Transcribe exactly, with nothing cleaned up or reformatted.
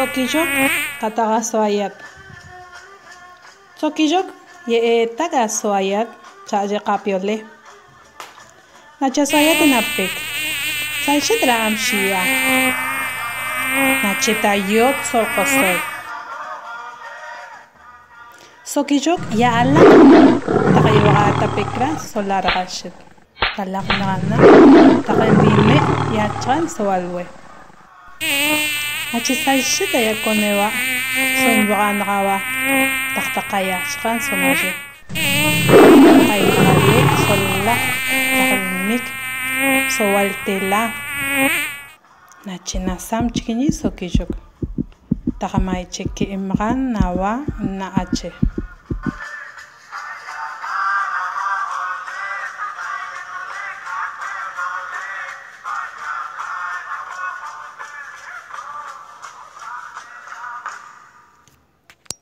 Soquilloc, qataq aso ayat. Soquilloc, ye'eetac aso ayat cha'aye qapiole. Nache aso ayat enapec, saishet ra amshi'a. Nache tayot sol qosol. Soquilloc, ya'alaq taq iwaxatapec ra solarxashet. Talaqnaxana taq envime yacha'an sowalwe. Nache saishet ayaconewa sonwaxanaxawa taq taqayachaqan sonaye. Qainaxale solaq taq nmic sowaltela. Nache nasamchiquiñi soquilloc. Taq maiche que'emaxan nawa na'ache.